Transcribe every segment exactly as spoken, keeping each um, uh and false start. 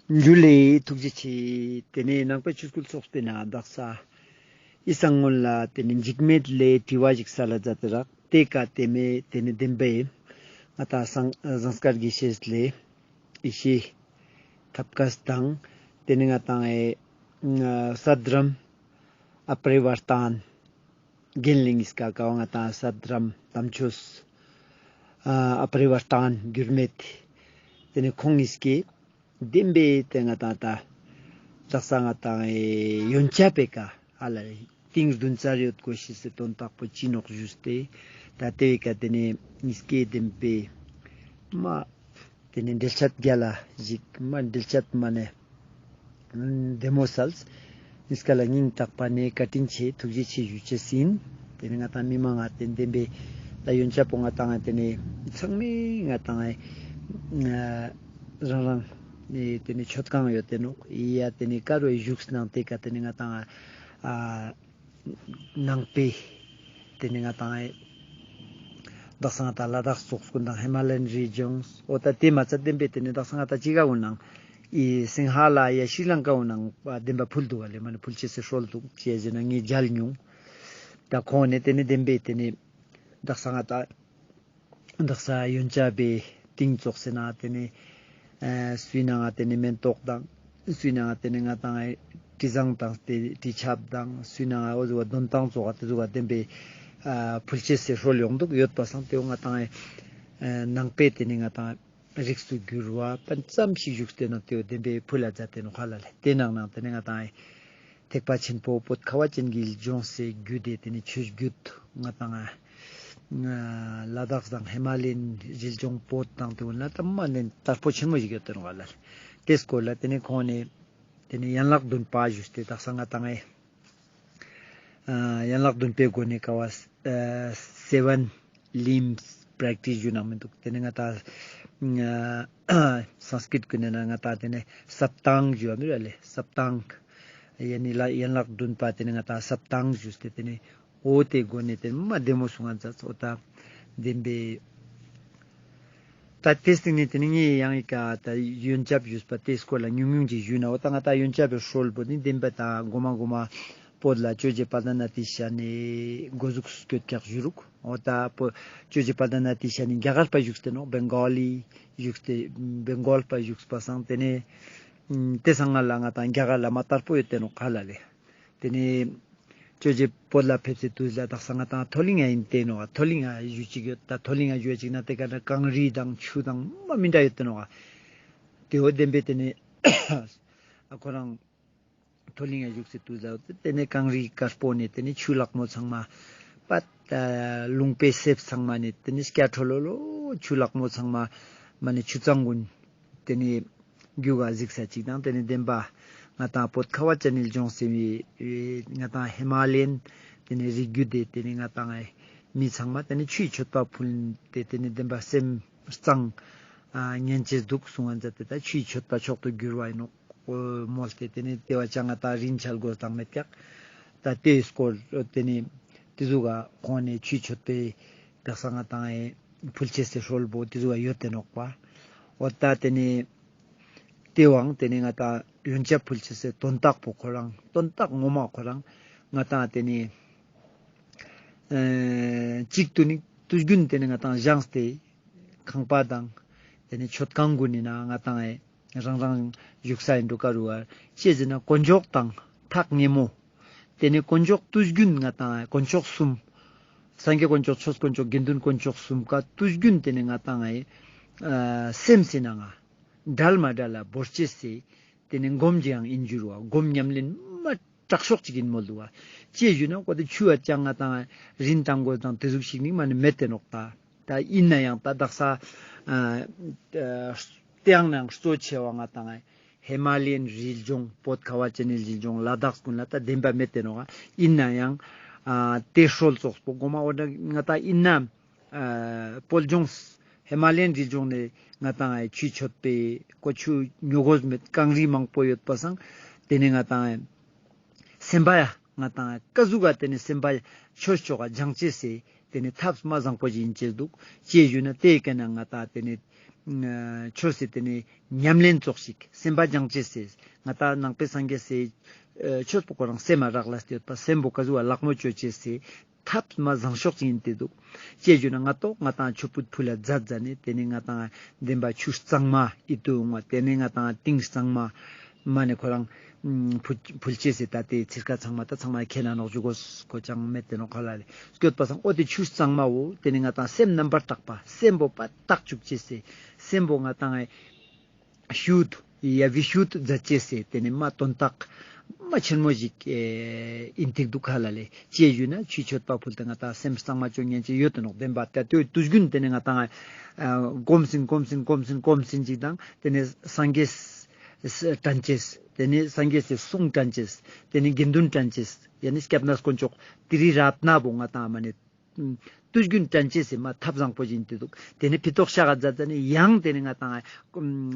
ཇུ་ལེ། ཐུགས་རྗེ་ཆེ། ཏེ་ནེ་ནང་པའི་ཆོས་སྐུལ་ཚོགས་པའི་ནང་དག་ས་ཨི་སང་སྔོན་ལ་ཏེ་ནེ་འཇིགས་མེད་ལེ་དྲི་བ་ཞིག་སལ་ལ་མཛད་དེ་རག། ཏེ་ཀ་ཏེ་མེ་ཏེ་ནེ་བདེན་པའི་ང་ཏང་ཟངས་དཀར་དགེ་བཤེས་ལེ་ཡེ་ཤེས་ཐབས་མཁས་དང་ཏེ་ནེ་ང་ཏང་ཨེ་སད་རམ་ཨ་པྲེ་བར་ཏན་རྒན་ལེ་ཉིས་ཀ་ཀ་བ་ང་ཏང་སད་རམ་དམ་ཆོས་ཨ་པྲེ་བར་ཏན་འགྱུར་མེད། ཏེ་ནེ་ཁོང་ཉིས་ཀའི་བདེན་པའི་ཏེ་ང་ཏང་ད་དག་ས་ང་ཏང་ཨེ་ཡོན་ཆབ་པའི་ཀ་ཧ་ལ་ཏིང་བདུན་ཚར་ཡོད་གོ་ཤེས་སི་དོན་དག་པོ་ཅི་ནོག་ཞུས་ཏེ། ད་ཏེ་བའི་ཀ་ཏེ་ནེ་ཉིས་ཀའི་བདེན་པའི་མ་ཏེ་ནེ་འགྲེལ་བཤད་རྒྱལ་ལ་ཞིག་མ་འགྲེལ་བཤད་མ་ནེ་བདེ་མོ་སལ། ཉིས་ཀ་ལ་སྙིང་ཐག་པ་ནེ་བཀའ་དྲིན་ཆེ་ཐུགས་རྗེ་ཆེ་ཞུ་ཅེས་ཨིན། ཏེ་ནེ་ང་ཏང་མི་མང་ང་ཏེ་བདེན་པའི་ད་ཡོན་ཆབ་པོ་ང་ཏང་ཏེ་ནེ་ཚང་མའི་ང་ཏང་ཨ་རང་རང་ནེ་ཏེ་ནེ་མཆོད་ཁང་ཡོད་དེ་ནོག་ཡ། ཏེ་ནེ་ཀ་རུ་བཞུགས་ནང་ཏེ་ཀ་ཏེ་ནེ་ང་ཏང་ཨ་ནང་པའི་ཏེ་ནེ་ང་ཏང་ཨེ་དག་ས་ང་ཏང་ལ་དྭགས་ཙོགས་ཀུན་དང་ཧི་མ་ལ་ཡན་རི་ལྗོངས་འོ་ད་ཏེ་མ་ཚད་བདེན་པའི་ཏེ་ནེ་དག་ས་ང་ཏང་ཅི་ག་འུ་ནང་ཨི་སིང་ཧ་ལ་ཡ་ཤྲི་ལང་ཀ་འུ་ནང་བདེན་པ་ཕུལ་འདུག་ག་ལེ། མ་ནེ་ཕུལ་ཅེས་སི་སྲོལ་འདུག་ཅི་ཟེར་ན་ངའི་མཇལ་མྱོང་། ད་ཁོང་ནེ་ཏེ་ནེ་བདེན་པའི་ཏེ་ནེ་དག་ས་ང་ཏང་དག་ས་ཡོན་ཆབ་པའི་ཏིང་ཙོགས་སེ་ན་ཏེ་ནེ་ཨ་སུའི་ནང་ང་ཏེ་ནེ་མེན་ཏོག་དང་སུའི་ནང་ང་ཏེ་ནེ་ང་ཏང་ཨེ་དྲི་བཟང་དང་ཏེ་དྲི་ཆབ་དང་སུའི་ནང་ང་འོ་ཟུག་ག་དོན་ཏང་ཙོགས་ཏེ་ཟུག་ག་བདེན་པའི་ཨ་ཕུལ་ཅེས་སི་སྲོལ་ཡོང་འདུག་ཡོད་པ་སང་ཏེ་འོ་ང་ཏང་ཨེ་ནང་པའི་ཏེ་ནེ་ང་ཏང་རིགས་སུ་གྱུར་བ་པ་ཙམ་ཞིག་བཞུགས་ཏེ་ནོག་ཏེ་བོ་བདེན་པའི་ཕུལ་ལ་མཛད་དེ་ནོག་ཧ་ལ་ལེ། ཏེ་ནང་ནང་ཏེ་ནེ་ང་ཏང་ཨེ་ཐེག་པ་ཆེན་པོ་བོད་ཁ་བ་ཅན་གྱི་ལྗོངས་སི་རྒྱུད་དེ་ཏེ་ནེ་ཆོས་བརྒྱུད་ང་ཏང་ཨེ་ལ་དྭགས་དང་ཧི་མ་ལ་ཡན་རི་ལྗོངས་བོད་དང་ཏེ་བོ་ན་ད་མ་ནེ་དར་པོ་ཆེན་མོ་ཞིག་ཡོད་དེ་ནོག་ཧ་ལ་ལེ། ཏེ་སྐོར་ལ་ཏེ་ནེ་ཁོང་ནེ་ཏེ་ནེ་ཡན་ལག་བདུན་པ་ཞུས་ཏེ་དག་ས་ང་ཏང་ཨེ་ཨ་ཡན་ལག་བདུན་པའི་སྒོ་ནས་ཀ་བ་ཨ་སེ་བན་ལིམས་པྲེག་ཊིས་ཞུ་ན་མི་འདུག། ཏེ་ནེ་ང་ཏང་ཨ་སཾསྐྲྀཏ་གུན་ནི་ནང་ང་ཏང་ཏེ་ནེ་སབ་ཏཱང་ཞུ་བ་མི་ར་ལེ། སབ་ཏཱང་ཡ་ནི་ལ་ཡན་ལག་བདུན་པ་ཏེ་ནེ་ང་ཏང་སབ་ཏཱང་ཞུས་ཏེ་ཏེ་ནེ་འོ་ཏེ་སྒོ་ནས་ཏེ་མ་བདེ་མོ་གསུང་ང་མཛད་འོ་ད་བདེན་པའི་ད་ཏེ་སྟིང་ནེ་ཏེ་ནེ་ངས་ཡང་ཨི་ཀ་ད་ཡོན་ཆབ་ཞུས་པ་ཏེ་སྐོར་ལ་ཉུང་ཉུང་ཅིག་ཞུས་ན། འོ་ད་ང་ཏང་ཡོན་ཆབ་པའི་སྲོལ་པོ་ནི་བདེན་པ་ད་གོ་མ་གོ་མ་བོད་ལ་ཇོ་རྗེ་དཔལ་ལྡན་ཨ་ཏི་ཤ་ནེ་འགོ་ཟུག་སྐྱོད་ཀྱག་ཞུ་རུག། འོ་ད་བོད་ཇོ་རྗེ་དཔལ་ལྡན་ཨ་ཏི་ཤ་ནི་རྒྱ་གར་པ་བཞུགས་ཏེ་ནོག། བེང་གོ་ལི་བཞུགས་ཏེ་བེང་གོལ་པ་བཞུགས་པ་སང་ཏེ་ནེ་ཏེ་སང་ང་ལ་ང་ཏང་རྒྱ་གར་ལ་མ་དར་པོ་ཡོད་དེ་ནོག་ཧ་ལ་ལེ། ཏེ་ནེ་ཇོ་རྗེ་བོད་ལ་ཕེབས་སེ་དུས་ལ་དག་ས་ང་ཏང་ཐོ་ལིང་ང་ཨིན་ཏེ་ནོག། ཐོ་ལིང་ང་ཞུ་ཅིག་ཡོད། ད་ཐོ་ལིང་ང་ཞུ་ཅིག་ན་ཏེ་ཀ་ན་གངས་རི་དང་ཆུ་དང་མ་མི་འདྲ་ཡོད་དེ་ནོག། ཏེ་འོ་བདེན་པའི་ཏེ་ནེ་ཨ་ཁོ་རང་ཐོ་ལིང་ང་བཞུགས་སེ་དུས་ལ་ཏེ་ནེ་གངས་རི་དཀར་པོ་ནེ་ཏེ་ནེ་ཆུ་ལྷག་མོ་ཚང་མ་པད་ལུང་པའི་གསེབ་ཚང་མ་ནེ་ཏེ་ནེ་སྐྱ་ཁྲོ་ལོ་ལོ་ཆུ་ལྷག་མོ་ཚང་མ་མ་ནེ་ཆུ་གཙང་གུན་ཏེ་ནེ་རྒྱུ་ག་གཟིགས་ས་ཅིག་དང་ཏེ་ནེ་བདེན་པ་ང་ཏང་བོད་ཁ་བ་ཅན་ནི་ལྗོངས་ཟེར་བའི་ང་ཏང་ཧི་མ་ལ་ཡན་ཏེ་ནེ་རི་རྒྱུད་དེ་ཏེ་ནེ་ང་ཏང་མི་ཚང་མ་ཏེ་ནེ་ཆུའི་མཆོད་པ་ཕུལ་ཏེ་ཏེ་ནེ་བདེན་པ་སེམས་གཙང་ཉན་ཅེས་འདུག་གསུང་ང་མཛད་དེ་ད་ཆུའི་མཆོད་པ་མཆོག་ཏུ་གྱུར་བ་ཨིན་ནོག་མོལ་ཏེ་ཏེ་ནེ་ཏེ་བ་ཅང་ང་ཏང་རིན་ཆལ་དགོས་དང་མེད་ཀྱག། ད་ཏེའི་སྐོར་ཏེ་ནེ་ཏེ་ཟུག་ག་ཁོང་ནེ་ཆུའི་མཆོད་པའི་དག་ས་ང་ཏང་ཨེ་ཕུལ་ཅེས་སི་སྲོལ་པོ་ཏེ་ཟུག་ག་ཡོད་དེ་ནོག་པ། འོ་ད་ཏེ་ནེ་ཏེ་བོའང་ཏེ་ནེ་ང་ཏང་ཡོན་ཆབ་ཕུལ་ཅེས་སི་དོན་དག་པོ་ཁོ་རང་དོན་དག་ངོ་མ་ཁོ་རང་ང་ཏང་ཏེ་ནེ་ཨེ་གཅིག་ཏུ་ནི་དུས་རྒྱུན་ཏེ་ནེ་ང་ཏང་བཞེངས་ཏེ་ཁང་པ་དང་ཏེ་ནེ་མཆོད་ཁང་གུན་ནི་ནང་ང་ང་ཏང་ཨེ་རང་རང་བཞུགས་ས་ཨིན་འགྲོ་ཀ་རུ་བ་ཅི་ཟེར་ན་དཀོན་མཆོག་དང་ཐག་ཉེ་མོ། ཏེ་ནེ་དཀོན་མཆོག་དུས་རྒྱུན་ང་ཏང་དཀོན་མཆོག་གསུམ། སངས་རྒྱས་དཀོན་མཆོག་ཆོས་དཀོན་མཆོག་དགེ་འདུན་དཀོན་མཆོག་གསུམ་ཀ་དུས་རྒྱུན་ཏེ་ནེ་ང་ཏང་ཨེ་སེམས་སི་ནང་ང་འབྲལ་མ་བྲལ་ལ་བོར་ཅེས་སི་ཏེ་ནེ་སྒོམ་ཅིག་ཡང་ཨིན་འགྱུར་བ། སྒོམ་ཉམས་ལེན་མ་དྲག་ཤོས་ཅིག་ཨིན་མོལ་འདུག་བ། ཅི་ཞུ་ན་ཁོ་ཏེ་ཆུ་བ་ཅང་ང་ཏང་རིན་ཏང་དགོས་དང་ཏེ་ཟུག་ཞིག་ནི་མ་ནེ་མེད་དེ་ནོག་ད། ད་ཨིན་ན་ཡང་ད་དག་ས་ཨ་ཨ་ཏེའང་ནང་གཙོ་ཆེ་བ་ང་ཏང་ཧི་མ་ལ་ཡན་རི་ལྗོངས་བོད་ཁ་བ་ཅན་ནི་རི་ལྗོངས་ལ་དྭགས་གུན་ལ་ད་བདེན་པ་མེད་དེ་ནོག། ཨིན་ན་ཡང་ཨ་ཏེ་སྲོལ་ཙོགས་པོ་གོ་མ་འོ་ན་ང་ཏང་ཨིན་ན་ཨ་བོད་ལྗོངས་ཧི་མ་ལ་ཡན་རི་ལྗོངས་ནེ་ང་ཏང་ཨེ་ཆུ་མཆོད་པའི་ཀོ་ཆུ་ཉོ་དགོས་མེད་གངས་རི་མང་པོ་ཡོད་པ་སང་ཏེ་ནེ་ང་ཏང་ཨེ་སེམས་པ་ཡ་ང་ཏང་ཀ་ཟུག་ག་ཏེ་ནེ་སེམས་པ་ཆོས་ཕྱོགས་ག་སྦྱང་ཅེས་སི་ཏེ་ནེ་ཐབས་མ་བཟང་པོ་ཞིག་ཨིན་ཅེས་འདུག། ཅི་ཞུ་ན་ཏེ་ཀ་ན་ང་ཏང་ཏེ་ནེ་ ཆོས་སི་ཏེ་ནེ་ཉམས་ལེན་ཙོགས་ཤིག་སེམས་པ་སྦྱང་ཅེས་སི་ང་ཏང་ནང་པའི་སངས་རྒྱས་སི་ཆོས་པོ་ཁོ་རང་སེམས་མ་རག་ལས་ཏེ་ཡོད་པ་སེམས་པོ་ཀ་ཟུག་བ་ལག་མོ་ཅོ་ཅེས་སི་ཐབས་མ་བཟང་ཤོས་ཅིག་ཡིན་ཏེ་འདུག་ཅེས་ཞུ་ན་ང་ཏོག་ང་ཏང་ཆོས་ཕུད་ཕུལ་ལ་མཛད་མཛད་ནེ་ཏེ་ནེ་ང་ཏང་བདེན་པ་ཆུ་གཙང་མ་ཨིད་དུ་འོང་བ་ཏེ་ནེ་ང་ཏང་ཏིང་གཙང་མ་མ་ནེ་ཁོ་རང་ཕུལ་ཕུལ་ཅེས་སི་ད་ཏེ་ཚིར་ཀ་ཚང་མ་ད་ཚང་མ་ཁྱེད་ན་ནོག་ཞུ་གོས་གོ་ཅང་མེད་ཏེ་ནོག་ཁ་ལ་ལེ་སྐྱོད་པ་སང་འོ་ཏེ་ཆུ་གཙང་མ་བོ་ཏེ་ནེ་ང་ཏང་སེམས་རྣམ་པར་དག་པ་སེམས་པོ་པ་དག་བཅུག་ཅེས་སི་སེམས་པོ་ང་ཏང་ཨེ་ཤུད་ཡ་བི་ཤུད་མཛད་ཅེས་སི་ཏེ་ནེ་མ་དོན་དག་མ་ཆེན་མོ་ཞིག་ཨེ་ཨིན་ཏིག་འདུག་ཁ་ལ་ལེ། ཅེས་ཞུས་ན་ཆུའི་མཆོད་པ་ཕུལ་ཏེ་ང་ཏང་སེམས་གཙང་མ་ཅོ་ཉན་ཅེས་ཡོད་དེ་ནོག་བདེན་པ། ད་ཏེ་དུས་རྒྱུན་ཏེ་ནེ་ང་ཏང་ཨ་གོམས་སིན་གོམས་སིན་གོམས་སིན་གོམས་སིན་ཅིག་དང་ཏེ་ནེ་སངས་རྒྱས་དྲན་ཅེས་ཏེ་ནེ་སངས་རྒྱས་སི་གསུང་དྲན་ཅེས་ཏེ་ནེ་དགེ་འདུན་དྲན་ཅེས་ཡ་ནི་སྐྱབས་གནས་དཀོན་མཆོག་ཏི་རི་རཏྣ་བོ་ང་ཏང་མ་ནེ་དུས་རྒྱུན་དྲན་ཅེས་སི་མ་ཐབས་བཟང་པོ་ཞིག་ཏེ་འདུག་ཏེ་ནེ་ཕི་ཏོག་ཤག་ག་མཛད་ནེ་ཡང་ཏེ་ནེ་ང་ཏང་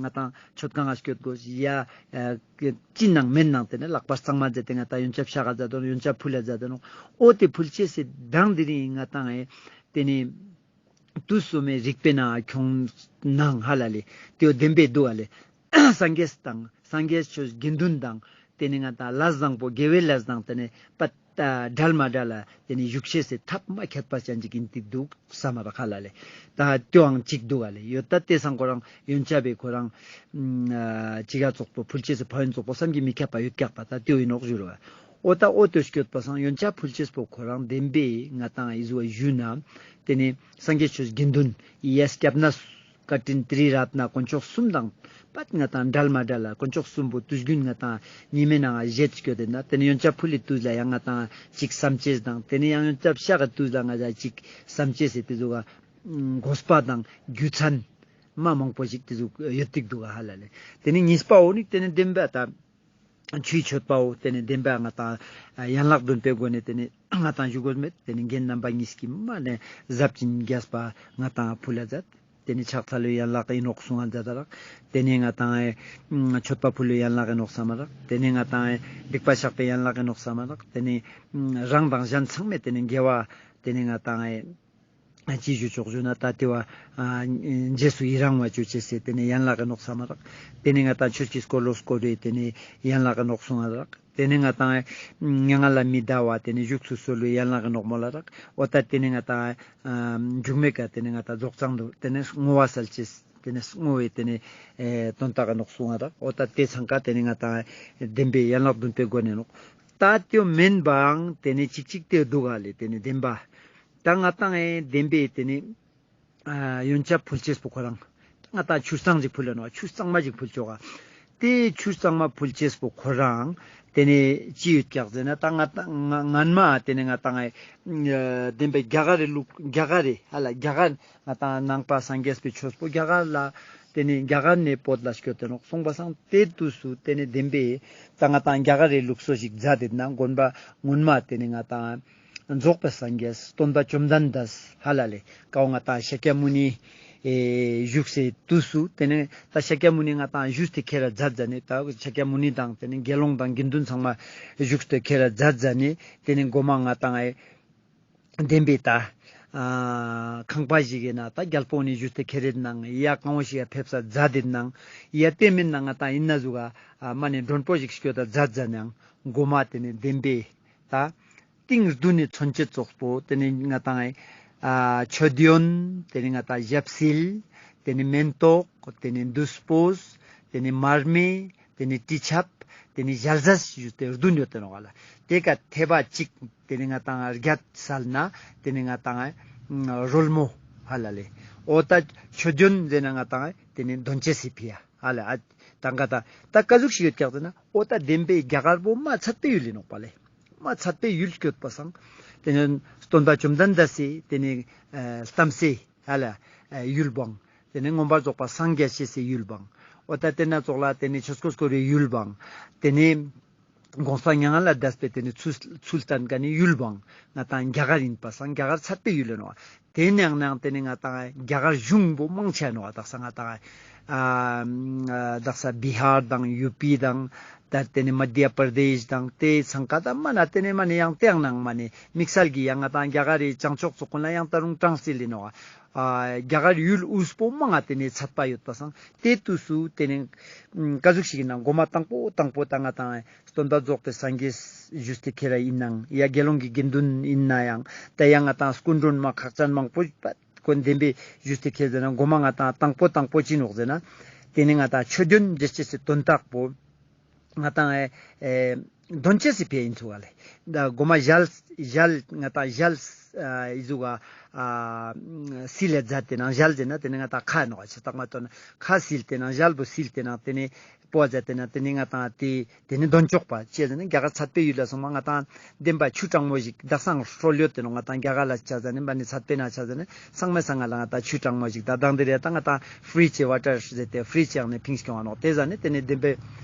ང་ཏང་མཆོད་ཁང་ང་སྐྱོད་དགོས་ཡ་ཅི་ནང་མེད་ནང་ཏེ་ནེ་ལག་པ་གཙང་མ་མཛད་དེ་ང་ཏང་ཡོན་ཆབ་ཤག་ག་མཛད་དོ་ཡོན་ཆབ་ཕུལ་ལ་མཛད་དོ་ནོག་འོ་ཏེ་ཕུལ་ཅེས་སི་དང་དེ་རིང་ང་ཏང་ཨེ་ཏེ་ནེ་དུས་གསུམ་མི་རིག་པའི་ནང་ཁྱོང་ནང་ཧ་ལ་ལེ་ཏེ་བོ་བདེན་པའི་འདུག་ཨ་ལེ། སངས་རྒྱས་དང་སངས་རྒྱས་ཆོས་དགེ་འདུན་དང་ཏེ་ནེ་ང་ཏང་ལས་བཟང་པོ་དགེ་བའི་ལས་དང་ཏེ་ནེ་པ་ད་འབྲལ་མ་འབྲལ་ལ་ཏེ་ནེ་བཞུགས་ཤེས་སི་ཐབས་མ་ཁྱད་པར་ཅན་ཅིག་ཡིན་ཏེ་འདུག་བསམ་མ་རག་ཧ་ལ་ལེ། ད་ཏེའང་ཅིག་འདུག་ཨ་ལེ། ཡོད་ད་ཏེ་སང་ཁོ་རང་ཡོན་ཆབ་པའི་ཁོ་རང་ཅི་ག་ཙོགས་པོ་ཕུལ་ཅེས་སི་ཕན་ཡོན་ཙོགས་པོ་བསམ་གྱིས་མི་ཁྱབ་པ་ཡོད་ཀྱག་པ་ད་ཏེ་བོ་ཡིན་ནོག་ཞུ་རོ། འོ་ད་འོ་ཏེ་སྐྱོད་པ་སང་ཡོན་ཆབ་ཕུལ་ཅེས་པོ་ཁོ་རང་བདེན་པའི་ང་ཏང་ཨི་ཟུ་བ་ཞུས་ན་ཏེ་ནེ་སངས་རྒྱས་ཆོས་དགེ་འདུན་ཡ་སྐྱབས་གནས་བཀའ་དྲིན་ཏི་རི་རཏྣ་དཀོན་མཆོག་གསུམ་དང་པད་ང་ཏང་འབྲལ་མ་འབྲལ་ལ་དཀོན་མཆོག་གསུམ་པོ་དུས་རྒྱུན་ང་ཏང་ཉི་མའི་ནང་ང་བཞེས་སྐྱོད་དེ་ན་ཏེ་ནེ་ཡོན་ཆབ་ཕུལ་ལི་དུས་ལ་ཡང་ང་ཏང་ཅིག་བསམ་ཅེས་དང་ཏེ་ནེ་ཡང་ཡོན་ཆབ་ཤག་གི་དུས་ལ་ང་ཏང་ཅིག་བསམ་ཅེས་སི་ཏེ་ཟུག་ག་དགོས་པ་དང་རྒྱུ་མཚན་མ་མང་པོ་ཞིག་ཏེ་ཟུག་ཡོད་ཏིག་འདུག་ག་ཧ་ལ་ལེ། ཏེ་ནེ་གཉིས་པ་འོ་ནི་ཏེ་ནེ་བདེན་པ་ད་ཆུའི་མཆོད་པའོ། ཏེ་ནེ་བདེན་པ་ང་ཏང་ཡན་ལག་བདུན་པའི་སྒོ་ནས་ཏེ་ནེ་ང་ཏང་ཞུ་དགོས་མེད། ཏེ་ནེ་རྒྱན་རྣམ་པ་གཉིས་ཀྱི་མ་ནེ་ཟབ་ཅིང་རྒྱས་པ་ང་ཏང་ཕུལ་ལ་མཛད། ཏེ་ནེ་ཕྱག་འཚལ་ལོའི་ཡན་ལག་ཨིན་ནོག་གསུང་ང་མཛད་ད་རག་ཏེ་ནེ་ང་ཏང་མཆོད་པ་ཕུལ་ལོའི་ཡན་ལག་ཨིན་ནོག་བསམ་མ་རག་ཏེ་ནེ་ང་ཏང་སྡིག་པ་བཤགས་པའི་ཡན་ལག་ཨིན་ནོག་བསམ་མ་རག་ཏེ་ནེ་རང་དང་གཞན་ཚང་མས་ཏེ་ནེ་དགེ་བ་ཏེ་ནེ་ང་ཏང་ཅི་ཞུ་ཆོག་ཞུ་ན་ད་ཏེ་བ་རྗེས་སུ་ཡི་རང་བ་ཅོ་ཅེས་སི་ཏེ་ནེ་ཡན་ལག་ཨིན་ནོག་བསམ་མ་རག་ཏེ་ནེ་ང་ཏང་ཆོས་ཀྱི་འཁོར་ལོ་བསྐོར་བའི་ཏེ་ནེ་ཡན་ལག་ཨིན་ནོག་གསུང་ང་རག་ཏེ་ནེ་ང་ཏང་མྱ་ངན་ལས་མི་འདའ་བ་ཏེ་ནེ་བཞུགས་སུ་གསོལ་བའི་ཡན་ལག་ཨིན་ནོག་མོལ་ལ་རག་འོ་ད་ཏེ་ནེ་ང་ཏང་མཇུག་མའི་ཀ་ཏེ་ནེ་ང་ཏང་རྫོགས་བྱང་དུ་ཏེ་ནེ་བསྔོ་བ་སལ་ཅེས་ཏེ་ནེ་བསྔོ་བའི་ཏེ་ནེ་དོན་དག་ཨིན་ནོག་གསུང་ང་རག་འོ་ད་ཏེ་ཚང་ཀ་ཏེ་ནེ་ང་ཏང་བདེན་པའི་ཡན་ལག་བདུན་པའི་སྒོ་ནས་ནོག་ད་ཏེ་མེན་པའང་ཏེ་ནེ་ཅིག་ཅིག་ཏེ་འདུག་ག་ལེ། ཏེ་ནེ་བདེན་པ་ད་ང་ཏང་ཨེ་བདེན་པའི་ཏེ་ནེ་ཨ་ཡོན་ཆབ་ཕུལ་ཅེས་པོ་ཁོ་རང་ད་ང་ཏང་ཆུ་གཙང་ཞིག་ཕུལ་ལ་ནོག་ཆུ་གཙང་མ་ཞིག་ཕུལ་ཆོག་ག་ཏེ་ཆུ་གཙང་མ་ཕུལ་ཅེས་པོ་ཁོ་རང་ཏེ་ནེ་ཅི་ཡོད་ཀྱག་ཟེར་ན་ད་ང་ཏང་ང་སྔན་མ་ཏེ་ནེ་ང་ཏང་ཨེ་བདེན་པའི་རྒྱ་གར་རི་ལུགས་རྒྱ་གར་རི་ཧ་ལ་རྒྱ་གར་ང་ཏང་ནང་པ་སངས་རྒྱས་པའི་ཆོས་པོ་རྒྱ་གར་ལ་ཏེ་ནེ་རྒྱ་གར་ནེ་བོད་ལ་སྐྱོད་དེ་ནོག་གསུངས་པ་སང་ཏེ་དུས་སུ་ཏེ་ནེ་བདེན་པའི་ད་ང་ཏང་རྒྱ་གར་རི་ལུགས་སྲོལ་ཞིག་མཛད་དེ་ན་དགོན་པ་སྔོན་མ་ཏེ་ནེ་ང་ཏང་རྫོགས་པའི་སངས་རྒྱས་སྟོན་པ་བཅོམ་ལྡན་འདས་ཧ་ལ་ལེ་ཀའོ་ང་ཏང་ཤཱཀྱ་མུ་ནི་ཨེ་བཞུགས་སའི་དུས་སུ་ཏེ་ནེ་ད་ཤཱཀྱ་མུ་ནི་ང་ཏང་བཞུགས་ཏེ་ཁྱེར་ར་མཛད་མཛད་ནེ་ད་ཤཱཀྱ་མུ་ནི་དང་ཏེ་ནེ་དགེ་སློང་དང་དགེ་འདུན་ཚང་མ་བཞུགས་ཏེ་ཁྱེར་ར་མཛད་མཛད་ནེ་ཏེ་ནེ་གོ་མ་ང་ཏང་ཨེ་བདེན་པའི་ད་ཨ་ཁང་པ་ཞིག་གི་ནང་ད་རྒྱལ་པོ་ནི་བཞུགས་ཏེ་ཁྱེར་རེད་ནང་ཡ་གང་བོ་ཞིག་ཡ་ཕེབས་ས་མཛད་དེ་ནང་ཡ་ཏེ་མེན་ན་ང་ཏང་ཨིན་ན་ཟུག་ག་ཨ་མ་ནེ་མགྲོན་པོ་ཞིག་སྐྱོད་ད་མཛད་མཛད་ནང་གོ་མ་ཏེ་ནེ་བདེན་པའི་ད་ཏིང་བདུན་ནི་མཚོན་བྱེད་ཙོགས་པོ་ཏེ་ནེ་ང་ཏང་ཨ་མཆོད་ཡོན་ཏེ་ནེ་ང་ཏང་ཞབས་བསིལ་ཏེ་ནེ་མེན་ཏོག་ཏེ་ནེ་དུས་པོས་ཏེ་ནེ་མར་མེ་ཏེ་ནེ་དྲི་ཆབ་ཏེ་ནེ་ཞལ་ཟས་ཞུས་ཏེ་བདུན་ཡོད་དེ་ནོག་ལ། ཏེ་ཀ་ཐེབ་བ་གཅིག་ཏེ་ནེ་ང་ཏང་བརྒྱད་སལ་ན་ཏེ་ནེ་ང་ཏང་རོལ་མོ་ཧ་ལ་ལེ། འོ་ད་མཆོད་ཡོན་ཟེར་ན་ང་ཏང་ཏེ་ནེ་འདོན་ཅེས་སི་ཕི་ཡ་ཧ་ལ་ཨ་ད་ང་ཏང་ད་ཀ་ཟུག་ཞིག་ཡོད་ཀྱག་ཟེར་ན་འོ་ད་བདེན་པའི་རྒྱ་གར་པོ་མ་ཚད་པའི་ཡུལ་ཡིན་ནོག་པ་ལེ། མ་ཚད་པའི་ཡུལ་སྐྱོད་པ་སང་ཏེ་ནེ་སྟོན་པ་བཅོམ་ལྡན་འདས་སི་ཏེ་ནེ་ཨ་གཏམ་སྲོལ་ཧ་ལ་ཡུལ་བོའང་ཏེ་ནེ་མངོན་པར་རྫོགས་པ་སངས་རྒྱས་ཤེས་སི་ཡུལ་བོའང་འོ་ད་ཏེ་ན་ཙོགས་ལ་ཏེ་ནེ་ཆོས་འཁོར་བསྐོར་བའི་ཡུལ་བོའང་ཏེ་ནེ་དགོངས་པ་མྱ་ངན་ལས་འདས་པའི་ཏེ་ནེ་ཚུལ་ཚུལ་བསྟན་མཁན་ནི་ཡུལ་བོའང་ང་ཏང་རྒྱ་གར་ཡིན་པ་སང་རྒྱ་གར་ཚད་པའི་ཡུལ་ཡིན་ནོག་ཏེ་ནེ་ཡང་ནང་ཏེ་ནེ་ང་ཏང་རྒྱ་གར་གཞུང་པོ་མང་ཆེ་ནོག་དག་ས་ང་ཏང་ཨ་དག་ས་བི་ཧར་དང་ཡུ་པི་དང་ད་ཏེ་ནེ་མ་དྷྱ་པར་དེཤ་དང་ཏེ་ཚང་ཀ་ད་མ་ན་ཏེ་ནེ་མ་ནེ་ཡང་ཏེ་ཡང་ནང་མ་ནེ་དམིགས་བསལ་གྱི་ཡང་ང་ཏང་རྒྱ་གར་རི་བྱང་ཕྱོགས་ཚོ་ཀུན་ལ་ཡང་ད་རུང་གྲངས་སྲིད་ལི་ནོག་ཨ་རྒྱ་གར་ཡུལ་དབུས་པོ་མང་ང་ཏེ་ནེ་ཚད་པ་ཡོད་པ་སང་ཏེ་དུས་སུ་ཏེ་ནེ་ཀ་ཟུག་ཞིག་ཨིན་ན་གོ་མ་དང་པོ་དང་པོ་ད་ང་ཏང་སྟོན་པ་རྫོགས་པའི་སངས་རྒྱས་ཞུས་ཏེ་ཁྱེར་ར་ཨིན་ནའང་ཡ་དགེ་སློང་གི་དགེ་འདུན་ཨིན་ནའང་ད་ཡང་ང་ཏང་སྐུ་མགྲོན་མ་ཁག་ཅན་མང་པོ་ཀུན་བདེན་པའི་ཞུས་ཏེ་ཁྱེར་ཟེར་ན་གོ་མ་ང་ཏང་དང་པོ་དང་པོ་ཅི་ནོག་ཟེར་ན་ཏེ་ནེ་ང་ཏང་ཆོས་དོན་འདི་ཅེས་སི་དོན་དག་པོ་ང་ཏང་ཨེ་ཨེ་དོན་ཅེས་སི་ཕི་ཨིན་ཚུག་ག་ལེ། ད་གོ་མ་ཞལ་ཞལ་ང་ཏང་ཞལ་ཨ་ཨི་ཟུག་ག་ཨ་སིལ་ལ་མཛད་དེ་ནང་ཞལ་ཟེར་ན་ཏེ་ནེ་ང་ཏང་ཁ་ནོག་ཆ་ཏག་མ་ཏོན་ཁ་སིལ་ཏེ་ནང་ཞལ་པོ་སིལ་ཏེ་ནང་ཏེ་ནེ་པོ་མཛད་དེ་ན་ཏེ་ནེ་ང་ཏང་ཏེ་ཏེ་ནེ་དོན་ཅོག་པ་ཅི་ཟེར་ན་རྒྱ་གར་ཚད་པའི་ཡུལ་ལ་སོང་མ་ང་ཏང་བདེན་པ་ཆུ་གྲང་མོ་ཞིག་དག་སང་སྲོལ་ཡོད་དེ་ནོག་ང་ཏང་རྒྱ་གར་ལ་ཆ་ཟ་ནེ་བ་ནི་ཚད་པའི་ན་ཆ་ཟ་ནེ་སང་མེ་སང་ང་ལ་ང་ཏང་ཆུ་གྲང་མོ་ཞིག་ད་དང་དེ་རེ་ད་ང་ཏང་ཕྲིཇ་ཅེ་ཝ་ཏར་ཟེར་ཏེ་ཕྲིཇ་ཅེ་ནེ་ཕིངས་སྐྱོང་བ་ནོག་ཏེ་ཟ་ནེ་ཏེ་ནེ་བདེན་པའི་